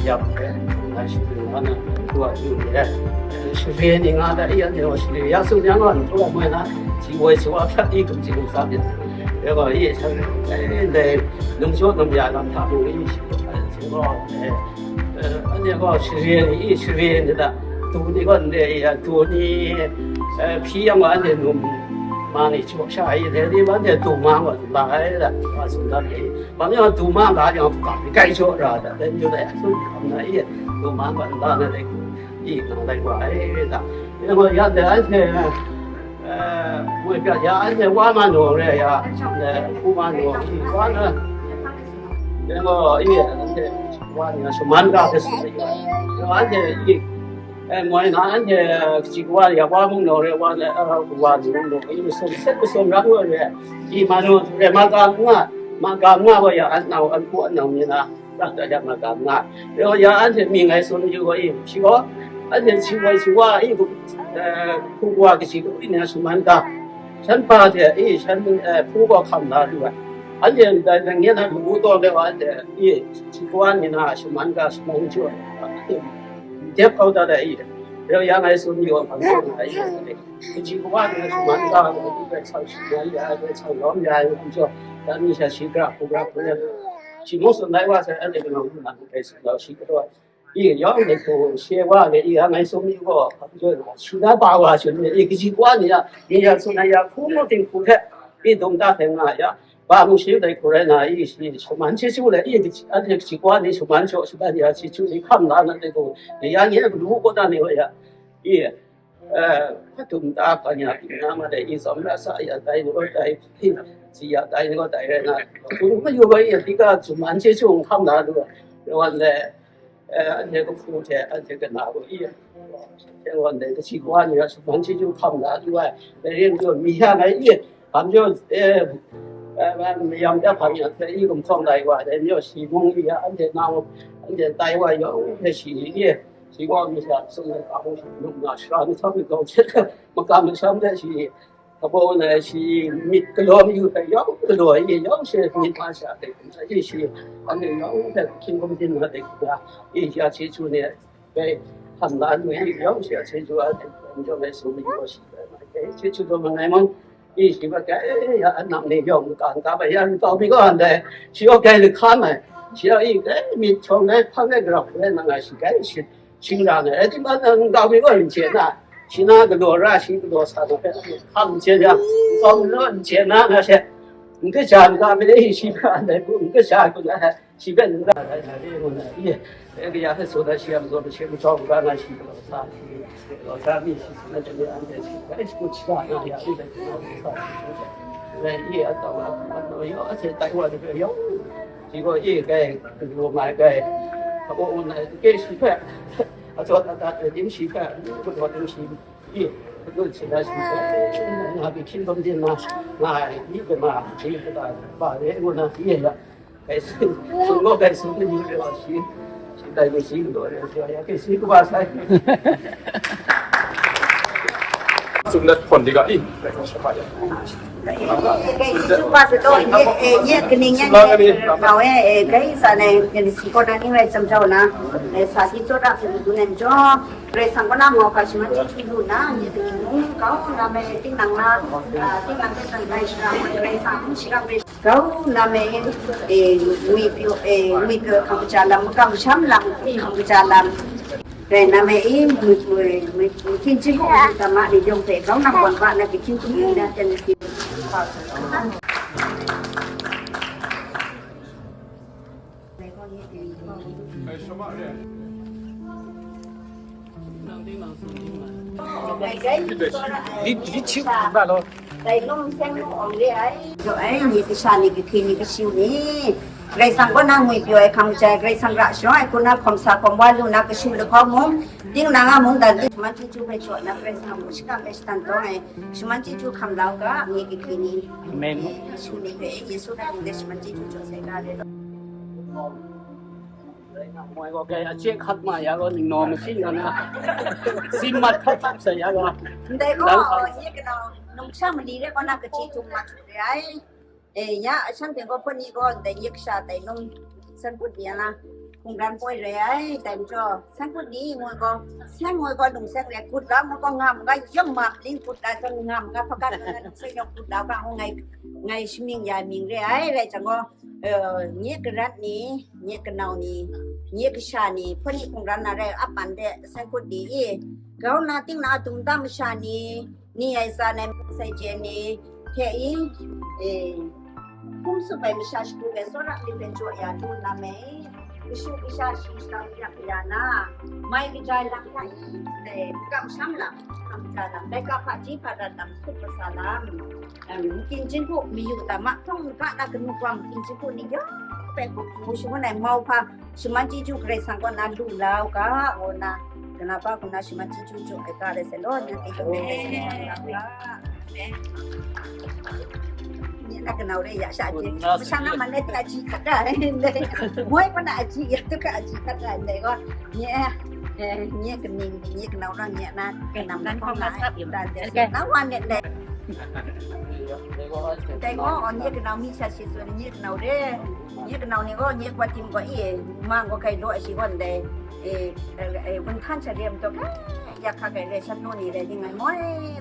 ya, ya, du wa du ni, share ni nga da, ya, ya, share, ya, su, ya, nga, tu wa, mwe na, si woi, si wa, prat ni, kum, si, kum, sa, ya, ya, wa, ye, san, eh, dai, nung syaw, nung ya, lam, ta, nung, yi, si, eh, si, wa, eh, eh, ane, wa, share ni, share ni da, du ni, wa, ne, ya, du ni, eh, phi, ya, wa, ne, nung, ma ni, Sha e, dai ni ban de dum ma gaw la ai da, wa tsun dan e. Bang yang dum ma ga yang, hpa kai jaw ra da, dai ni dai a tsun hkam na e, dum ma gaw la na dai ku, i nang dai wa ai da. Ina gaw ya dai ai hte, eh, woi pya ya ai hte wa ma naw re ya, eh, ku ma naw, i wa na, ina gaw i, ai hte wa ni na shaman ga hpe tsun ai, ya ai hte i, E, moi na anhte, kaji kawa ya wa mung naw re, wa le, a, kawa ni mung naw, i masum, set masum ra wa re, i ma nu re, ma ga nga, ma ga nga wa ya, an nau, an ku, an nau ni na, ra da ya ma ga nga. Yo, ya anhte mi ngai sun yu wa i, shi gaw, anhte shi wa, shi wa, i, ku, e, ku wa kaji ku i na shaman ga. Shan pa hte, i, shan, e, hpu gaw hkam la lu ai. Anhte ndai, ndai ngen a lu taw le wa anhte, i, shi kawa ni na shaman ga, shaman yu ai. Dep kau dat ai, i. Rau yang ai sun yaw hpang hpang ai, kaji kawa ni shu man ga, bai chang shi ya, ya, bai chang lawm ya, ya, kum jaw, dan ni sha shi gra, ku gra, ku ya, shi mung sun lai wa sai, an de ga nang, nang kai sun lau shi ga daw. I yawng ni hku she wa le, i yang ai sum ni gaw, hpa jaw na, shi na ba wa shi ni, i kaji kawa ni ya, ni ya sun na ya, hku mu ting hku hte, i dung ta hpe nga ya, ba mu shi dai hku rai na, i shi shaman chyeju le, i kaji, anhte kaji kawa ni shaman shaw shaban ya chyeju ni hkam la na de gaw, ni ya ni a galu kaw na ni wa ya, i, eh, hpa tum ta hpa ni a ting na ma dai, i tsawm la sa ya dai ni gaw dai, i si ya dai ni gaw dai rai na, hku mayu wa i, di ga shaman chyeju hkam la lu wa, wan le, eh, anhte kahpu hte anhte kana gaw i, hte wan dai, kaji kawa ni a shaman chyeju hkam la lu ai, dai ren lu mi ya ngai i, hkam jaw, eh, eh, mayam de hpa ni a hte i gumhkawng lai wa, dai majaw shi mung i ya, anhte na mung, anhte tai wa yawng hte shi i, shi gaw mi sha sung ai hpa mung shi num nga, shara mi htam mi gaw hte, makam masham de shi, Kabaw na shi myit galaw mayu hpe yawng galaw ai, yawng she myit ma sha hpe, shi anhte yawng hpe hkying hkum byin na de hkra, i ya chyeju ni bai hkam la lu i, yawng she a chyeju a hte, n jawng ai su mayu shi bai ma ai, chyeju taw mangai mung, i shi bai kai ya a nang ni yawng ka n ka bai ya n kau mi gaw ndai, shi gaw kai lahkam ai, shi a i kai myit hkyawng ai hpang ai grau rai nang ai shi kai shi Shing ra ai, eh, tinang nkau mi gaw n chye na, shi na galaw ra, shi galaw sa na hpe, hkam n chye yang, nkau mi gaw n chye na, nga she, n kaja n ga mi le, shi hpe ndai bu, n kaja hku na, shi hpe n ra ai, na re ngu na, i, e, kaya hpe tsun ai, shi a majaw, shi majaw n ga na, shi galaw sa, shi galaw sa mi, shi tsun ai, jang e, anhte shi hpe, shi hku shaga na ya, shi hpe, rai, i, a tau, a tau, a tau, yawng, a hte tai wa ni hpe, yawng, Shi gaw e kai, galaw nga ai kai, hpa gaw ngu na, ke shi hpe, a tsawt a dat ai dim shi hpe, galaw dim shi, e, galaw shi na shi hpe, nga hpe hkying hkum byin na, nga ai, ni hpe ma, shi hpe ta, ba re ngu na, e ya, kai sun, sun gaw kai sun ni re wa shi, shi tai ni shi galaw re, shi ya, kai shi kaba sai. Sum dat hpon di ga i, rai hpon shapa ya. Sum pa sa taw, nye, eh, nye kaning yan, sum la nga ni, nye, nga we, eh, kai sa nai, nye si kaw na ning rai cham jau na, eh, sa si chawt a, su du nan jaw, Karai Kasang kaw na ngaw hkra shaman chyeju lu na, nye kaning ngu kau na me, tinang na, ah, tinang hpe san rai shara, Karai Kasang hpe shara rai. Kau na me, eh, ngwi pyaw, eh, ngwi pyaw hkam kaja lam, makam masham lam, hkam kaja lam. Rai na me, eh, ngwi, ngwi, ngwi, ngwi hkying hkum ta ma ni yawng hpe, kau na gawn ba na, hkying hkum na ten si. Li, li chyu ba lo. Dai lung seng lung awng re ai. Jaw ai, ni kasha ni, kahkyi ni, kashu ni. Karai Kasang kaw na ngwi pyaw ai hkam jai, Karai Kasang ra sharawng ai hku na hkawm sa hkawm wa lu na kashu lahkawng mung, tinang a mungdan ting shaman chyeju hpe jaw na Karai Kasang mung shakam e shatan tawng ai, shaman chyeju hkam la u ga, nye kahkyi ni. Amen. Kashu ni hpe Yesu hta hte shaman chyeju jaw sai ga re. Moi gaw kai a chye hkat ma ya gaw, ningnaw machyi nga na, si mat hkap hkap sai ya gaw. Ndai gaw, nye kanau, numsha mali re gaw na kachyi htum mat hkru re ai. E, ya, shanhte gaw hpawt ni gaw, ndai nye kasha tai num san kut ni a na, hkungran poi re ai, dai majaw, san kut ni ngoi gaw, seng ngoi gaw lung seng re, kut la ngoi gaw ngam ga, yawng ma mali kut la, zawn ngam ga, hpakan ga, lung seng yawng kut la ga, ngai, ngai shamying ya mying re ai, rai jang gaw, eh, nye karat ni, nye kanau ni, nye kasha ni, hpawt ni hkungran na rai ap man de, seng kut di i, grau na ting na a tum ta masha ni, ni ai tsa nai sai je ni, hte i, e, hkum tsup ai masha shadu ai tsawra ni hpe jaw ya lu na me, kashu kasha shi shang yak ya na, mai kaja lam hta i, e, kamsham lam, kamsham lam, laika hpaji hpadat lam, sut masa lam, Em, King Jinghku mayu ta ma, hpawng npa na kanu kawang King Jinghku ni yawng hpe hku hku shangun ai mauhpa, shaman chyeju Karai Kasang kaw na lu la u ga, ngu nna, kanau pa hku na shaman chyeju jaw ai ga rai sai law, nanhte yawng rai sai law, nga u ga. Nye na kanau re ya sha je, masha na man ai hte aji hkat ra ai, moi kaw na aji ya tu hka aji hkat ra ai, ndai gaw, nye, eh, nye kaning, nye kanau rawng, nye na kanam na hpawng na ai, dan de, na wan let let. Dai gaw, nye kanau mi sha shi tsun, nye kanau re, nye kanau ni gaw, nye kwa tim gaw, e, mang gaw hkai law shi gaw ndai, e, e, e, wun htan sha re ai majaw, hkai, Ya hka kai re, shan nu ni rai di ngai moi,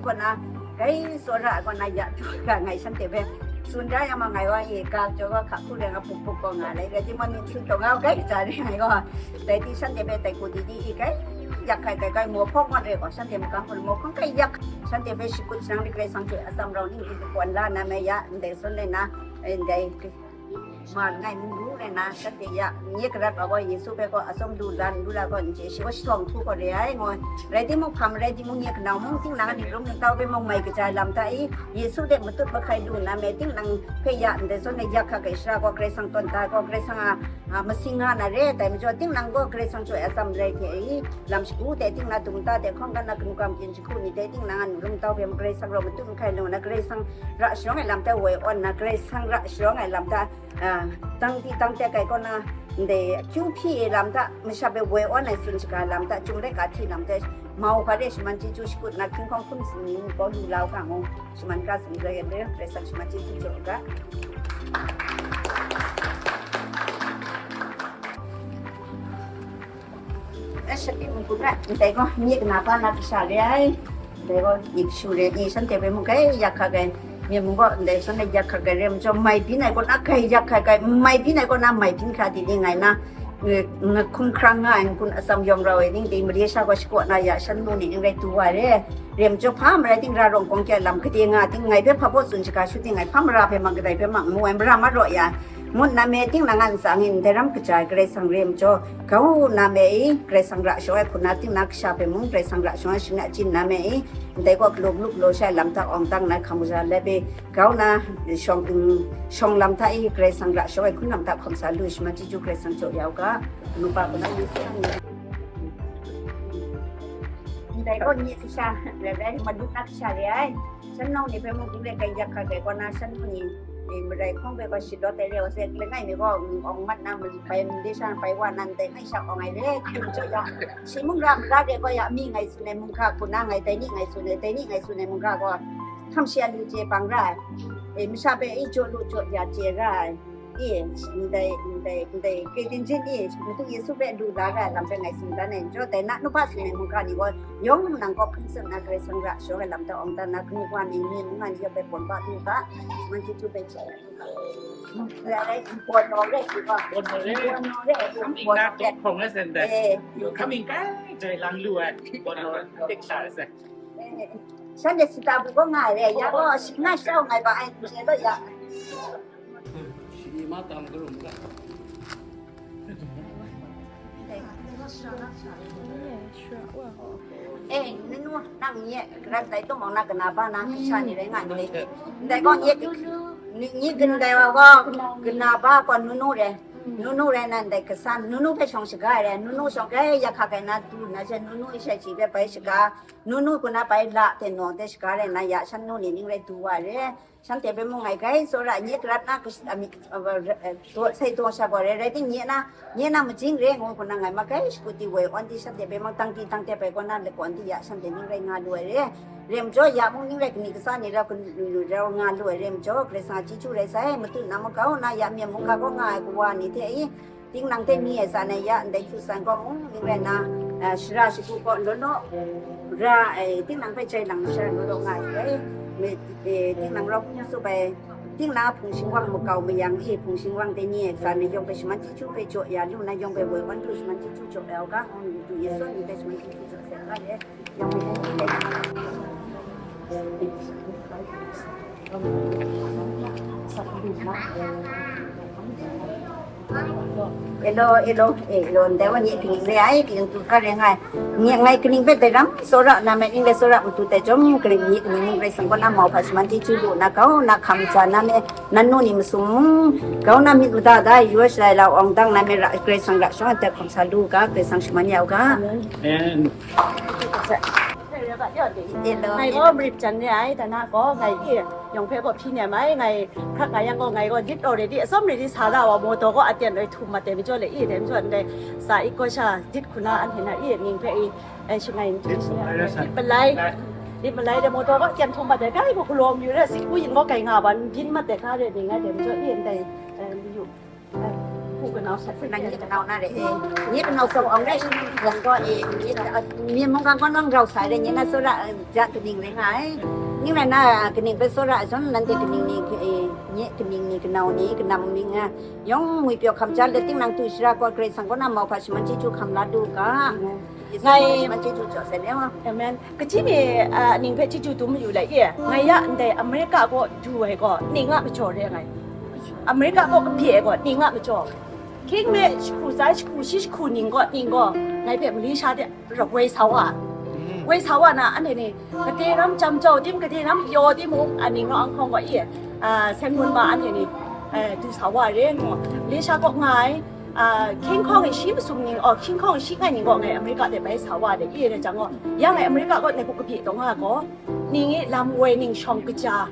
kaw na, gai tsawra ai kaw na, ya du ga ngai shanhte hpe tsun da ya ma ngai wa e, ga jaw ga hka hku rai nga, puk puk gaw nga lai, rai timung, myit sun taw nga, gai kaja re ngai gaw, dai di shanhte hpe tai ku di di i, gai yak hkai kai, gai maw hpawng wan re gaw, shanhte makam hpun maw hpawng gai yak, shanhte hpe shakut shanang ri, Karai Kasang hte atsam rau ning di kawan la na me ya, ndai sun le na, ndai ma langai mung ru rai na, shanhte ya nye karat wa gaw, Yesu hpe gaw atsawm du la, n du la gaw, n chye, shi gaw shalawng htu gaw re ai, ngu ai. Rai timung, hpa marai timung, nye kanau mung, tinang a ning rum ningtau hpe mung mai kaja ai lam hta i, Yesu hte matut mahkai lu na me, tinang hpe ya ndai zawn e ya hka kai shara gaw, Karai Kasang tawn da gaw, Karai Kasang a, a, masing nga na re, dai majaw, tinang gaw Karai Kasang chyaw ai atsam rai hte i, lam shagu hte, tinang a dung ta hte, hkawng kan a kanu kam kyin jahku ni hte, tinang a ning rum ningtau hpe mung Karai Kasang rau matut mahkai lu na, Karai Kasang ra sharawng ai lam hta woi awn na, Karai Kasang ra sharawng ai lam hta, a, tang di tang tek ai kaw na, ndai akyu hpyi ai lam hta, masha hpe woi awn ai tsun shaga lam hta, chyum laika hti lam hta, mau hpa re shaman chyeju shakut na, hkying hkawng hkum sini gaw lu la u ga ngu, shaman ga sini rai yan re, Karai Kasang shaman chyeju jaw u ga. Eh, shapi mung kun rai, ndai gaw, nye kana pa na kasha re ai. Ndai gaw, nye kashu re, nye shanhte hpe mung gai ya hka gai, myen mung gaw, ndai shan e ya hka gai re, majaw, mai byin ai kaw na gai ya hka gai, mai byin ai kaw na mai byin hkra di ni ngai na, nge-, nge hkum hkrang nga ai n-gun atsam yawng rau ai ning ding, Malaysia gaw shakaw na ya shan nu ni ning rai du wa re. Re majaw, hpa marai ting, ra rawng kawng kya lam kade nga ting, ngai hpe hpa baw tsun shaga shu ting, ngai hpa mara hpe mang kadai hpe mang mu ai, mara ma raw ya, ngut na me ting, nang a ntsa ngin ndai ram kaja ai Karai Kasang re majaw, grau na me i, Karai Kasang ra shawng ai hku na ting, na kasha hpe mung Karai Kasang ra shawng ai shing achyin na me i, ndai gaw galaw galu galaw shai lam hta awng tang na hkam kaja let i, grau na shawng, mm, shawng lam hta i, Karai Kasang ra shawng ai hkun lam hta hkawm sa lu, shaman chyeju Karai Kasang jaw ya u ga, kanu pa kaw na Yesu ni. Ndai gaw nye kasha, rai rai, madu na kasha re ai. Shan nau ni hpe mung ding le, gai yak hka gai kaw na, shan nu ni, e, marai hkawng hpe gaw shadawt ai re, wa se, langai mi gaw, mm, awng mat na, bai made sha bai wa na, ndai ngai sha awng ai re, hkum jaw ya. Shi mung ra mara re gaw ya, mi ngai tsun ai mung hka, hku na ngai dai ni ngai tsun ai, dai ni ngai tsun ai mung hka gaw, hkam shi a lu chye bang ra ai. E, masha hpe e jaw lu jaw ya chye ra ai. I, ndai, ndai, ndai, kaitin jin i, Madu Yesu hpe lu la ra ai lam hpe ngai tsun dan ai, jaw dai na, nu hpa tsun ai mung hka ni gaw, yawng nang kaw hpung tsun na, Karai Kasang ra shawng ai lam hta awng dan na, kanu wa ni, ni mung nga ni yawng hpe pawng ba lu ga, man chyeju hpe chye ai. Rai, rai, pawng naw rai, pawng naw rai, pawng naw rai, pawng naw rai. Coming na tawk hpawng la sen dai. Eh. Coming kai jai lang lu ai, pawng naw rai, tek sha la sen. Eh, shanhte sita bu gaw nga ai re, ya gaw, shi nga shau ngai ba ai, n chye law ya. Shi ma tam karum ga. Eh, nunu, nang nye, karat dai tumawng na kana ba na, sha ni rai nga ni rai. Ndai gaw nye, ni, ni gandai wa gaw, kana ba gaw nunu re. Nunu rai na ndai kasan, nunu hpe shawng shaga ai re, nunu shawng gai ya hka gai na du na she, nunu i shai shi hpe bai shaga, nunu kuna bai la hte nawng hte shaga rai na ya, shan nu ni ning rai du wa re. Shanhte hpe mung ngai gai tsawra, nye karat na kash-, a, mi, a, a, daw, sai daw sha gaw rai, rai ting, nye na, nye na majing re ngu hku na ngai ma gai shakut di woi awn di, shanhte hpe mung tang di tang de bai gaw na lakawn di ya, shanhte ning rai nga lu ai re. Re majaw, ya mung ning rai kani kasa ni rau, rau nga lu ai re majaw, Karai Kasang a chyeju rai sai, matut na makau na ya myen mung ga gaw nga ai kawa ni hte i, Tinang hte ni ai tsan ai ya ndai hkyu san gaw mung ning rai na, a, shara shagu gaw law law ra ai, tinang hpe jai lang shara law law nga ai, mi, e, tinang rau hpung tsup ai, tinang a hpung shingwang makau mayang e, hpung shingwang dai ni ai tsan ai yawng hpe shaman chyeju hpe jaw ya lu na, yawng hpe woi wan lu shaman chyeju jaw ya u ga, ngu ngu du Yesu mying hpe shaman chyeju jaw sai ga le. Elo, elo, elo, ndai wa nye kaning re ai, kaning tu ka re ngai. Nye ngai kaning hpe dai ram, tsawra na me, ning le tsawra matu tai chyawm, kaning nye kaning ning rai sang gaw na mau hpa shaman chyeju lu na kau, na hkam ja na me, nan nu ni masum, kau na myit mada da, yu ai shalai lau awng dang na me ra, Karai Kasang ra shawng ai hte hkawm sa lu ga, Karai Kasang shaman ya u ga. Amen. Elo, ngai elo. Gaw marit jan re ai, dana gaw ngai i yawng hpe gaw hpyi nem ai, ngai hkrak nga yang gaw, ngai gaw lit already, atsawm ready sa ra wa, mawtaw gaw aten loi htum mat ai majaw le i, dai majaw ndai sa i gaw sha dit hku na anhte na i mying hpe i, ai, shangai n chye shi, lit malai, lit malai de, mawtaw gaw aten htum mat ai, dai gaw galaw mayu re, si hku yin gaw kai nga ba, n byin mat ai hka re ning ai, dai majaw i ndai, eh, mayu. Kanau sat hpe nang nye kanau na re e. Nye kanau kau awng rai shi nang hkawng gaw e, nye, myen mungkan kaw nang rau sa re, nye na tsawra, eh, ja kaning rai nga ai. Ning rai na, kaning hpe tsawra ai zawn, nanhte kaning ni, eh, nye kaning ni, kanau ni, kanam ming a, yawng ngwi pyaw hkam ja, le ting nang tu shara kaw, Karai Kasang kaw na mau hpa shaman chyeju hkam la du u ga. Yesu Ngai kaw shaman chyeju jaw sai le wa. Amen. Kaji mi, ah, ning hpe chyeju dum mayu le, e, ngai ya ndai America kaw du ai gaw, ning a majaw re ai. America kaw kabye ai gaw, ning a majaw. Hkying me jahku tsai, jahku shi, jahku ning gaw, ning gaw, ngai hpe Malaysia de ra woi sa wa. Woi sa wa na, anhte ni, gade ram jam jau tim, gade ram pyaw timung, a ning rawng hkawng gaw, e, ah, seng gun ma anhte ni, eh, du sa wa re ngu. Malaysia kaw nga ai, ah, hkying hkawng e shi masum ning, oh, hkying hkawng e shi ngai ning gaw ngai America de bai sa wa de, e, rai jang gaw, ya ngai America kaw ngai hku kabye taw nga gaw, ning e lam woi ning shawng kaja,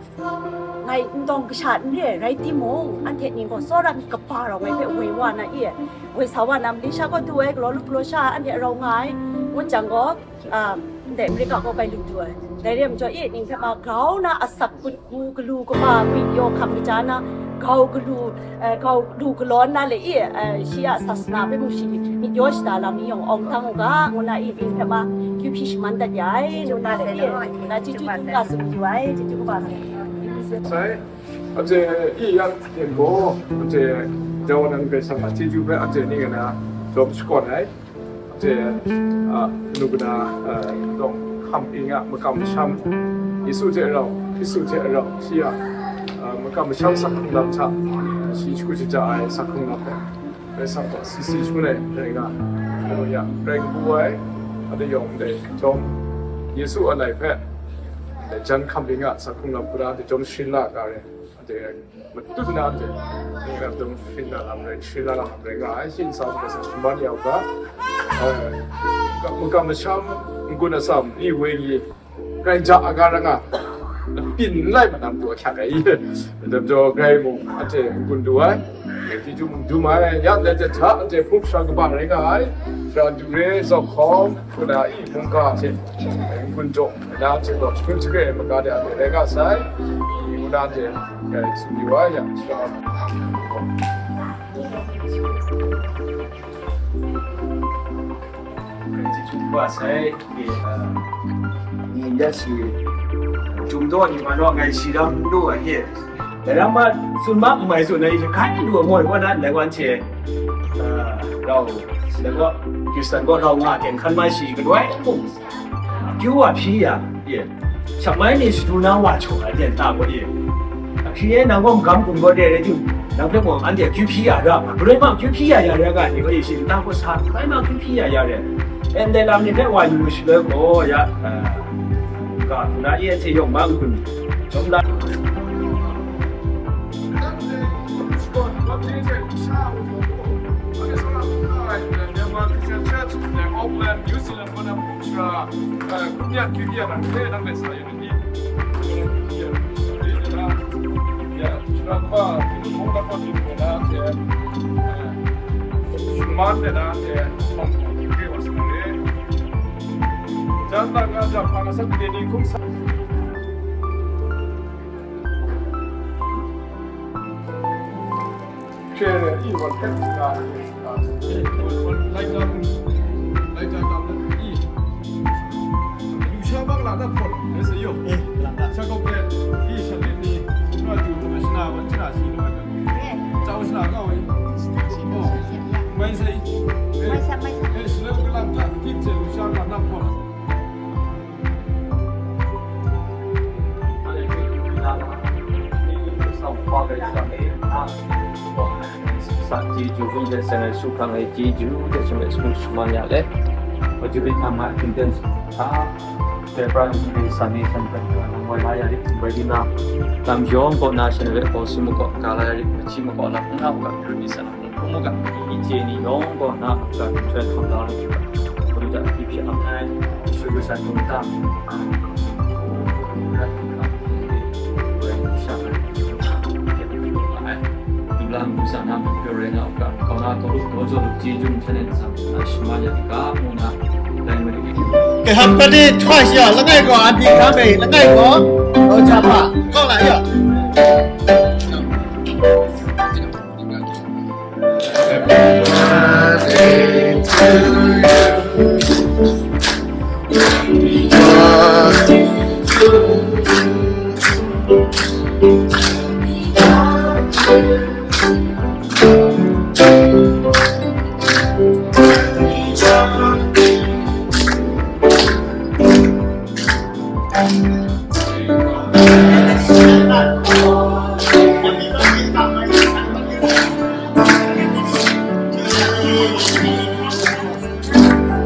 ngai n dawng kasha n re ai rai timung, anhte ning gaw tsawra myit kaba rau ngai hpe woi wa na, e, woi sa wa na, Malaysia kaw du ai, galaw lup galaw sha anhte rau nga ai, ngut jang gaw, ah, ndai America kaw bai lu du ai. Dai re ai majaw, e, ning hpe ma grau na asak gun, ngu galu kaba ngwi pyaw hkam kaja na, gau galu, eh, gau lu galaw nna le, e, eh, shi a sasana hpe mung shi myit yaw shada lam ni yawng awng dang u ga, ngu na, e, ning hpe ma kyu hpyi shaman dat ya ai, ngu na le, e, na chyeju kaba tsun yu ai, chyeju kaba sai. Sai, anhte i yang hten gaw, anhte Dawa nan Karai Kasang a chyeju hpe anhte ning nna jawm shakawn ai. Anhte, a, kanu kana, a, tawng hkam ing a makam masham, Yesu hte rau, Hkristu hte rau, shi a, a, makam masham sak hkrung lam hta, shi shagu shaja ai sak hkrung lam hpe, Karai Kasang gaw si si shangun ai rai nga, haleluya, rai kabu ai, anhte yawng ndai jawm, Yesu a lai hpe, ndai jan hkam ing a sak hkrung lam hkra, anhte jawm sharin la ga re, anhte matut na hte, hkungga dum hpyin na lam rai, hpyin na lam rai nga ai, shi ntsa hpe sa shaman ya u ga, eh, makam masham, n-gun atsam, i wenyi, grai ja aga ra nga, pyin n lai mat na matu ahkyak ai, dai majaw grai mung, anhte n-gun du ai, grai chyeju mung dum ai, ya ndai hte hta, anhte hpung shara kaba rai nga ai, shara du re, zau hkawm, hkuna i, mungga hte, n-gun jawng, na hte gaw, shagun shagrai ai maga de a rai nga sai, i, ngu na hte, Gai tsun yu ai yang, sha. Wa sai, e, a, ni ya shi, jum daw ni ma naw ngai shi dam lu ai he. Dai ram ma, tsun ma, n mai tsun ai, shi hkai lu moi wa na, lai wan che, a, rau, shi dai gaw, Kristan gaw rau nga ten hkan mai shi, galoi, akyu wa hpyi ya, ye. Shap mai ni shadu na wa htaw ai ten ta gaw ye. Ahkri e nang gaw magam gun gaw de rai tim, nang hpe mung anhte akyu hpyi ya ra, galoi ma akyu hpyi ya ya rai ga ni gaw ye, shi nta gaw sa, galoi ma akyu hpyi ya ya rai. Ndai lam ni hpe wa yu shaloi gaw ya, a, ga hku na e hte yawng ma n-gun, chyawm la. Myanmar Christian Church, Auckland, New Zealand, Sra, eh, Gumyan Kyu Kya nang hpe nang let sa yu ni? Ya, Sra Kaba, Kinu Hkong Lam Wan Ling Hkoi na hte, eh, Shuman de na hte, Hkong Kyu Kya wa sa re. Jan na nga jang hpa na sa de ni hkum sa. Hkre i wan hkret nga, a, i, wan, wan, lai na, lai na, na, i. Yu sha bang la na hpawt, rai sa yo. Eh, la na. Sha kawk le, i, sha lit ni, na ju, na shana, wan shana, si, na, na. Eh. Chau shana, nga, wai. Oh. Mai sa i. Eh. Mai sa, mai sa. Eh, sila ka lam ta, tit se, yu sha bang la na hpawt. Sa chyeju, hpung hte seng ai su hkang e chyeju hte shangai su shaman ya le. Hpa ju rit hkam ai hpung ten sa, February ni san ni san hpe lang wai la ya rit, bai di na, lam yawng kaw na shangai hpe hpaw si makaw, ga la ya rit, hpachi makaw lam n nga u ga, hpung ni san. Hkungga, i chye ni yawng gaw na a hkra hkrai hkam da lu, Hkristu a hpyi hpyi ap ai, Hkristu a hkungga, Ke hap pade chwa shi a, langai gaw, a di hkam e, langai gaw, o jahpa, kau la ya. Happy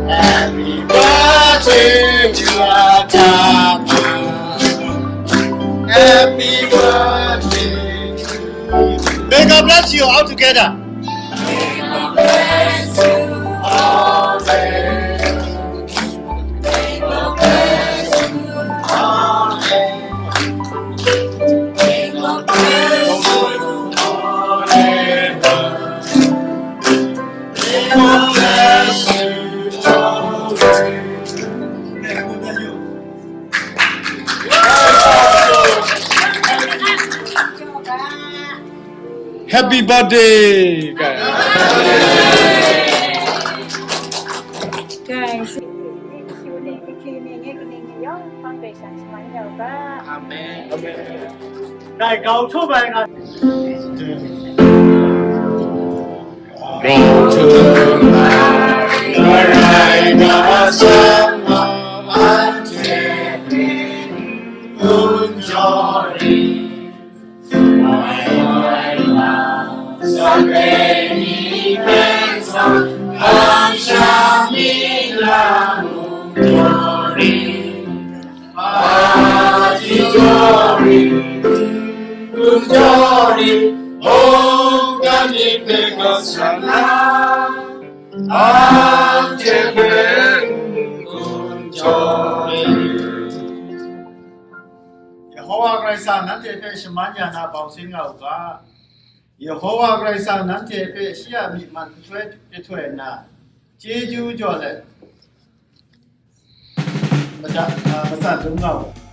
Happy birthday to Atama. Happy birthday to you. May God bless you all together. May God bless you all. May God bless you all. May God bless you all. Happy birthday! Amen. Amen. Grau htum ai, karai kasang a, anhte hpe n-gun jaw rit. Sumai ai lam, sape ni hpe sa, kamsham mi lam mung jaw rit. Aji jaw rit, n-gun jaw rit, mungkan ni hpe kasang na, anhte hpe n-gun jaw rit. Yehova Karai Kasang nanhte hpe shaman ya na bau sin nga u ga, Yehova Karai Kasang nanhte hpe shi a myi man nhtoi jahtoi nna, chyeju jaw let, Mada, ah, matsan dum nga u.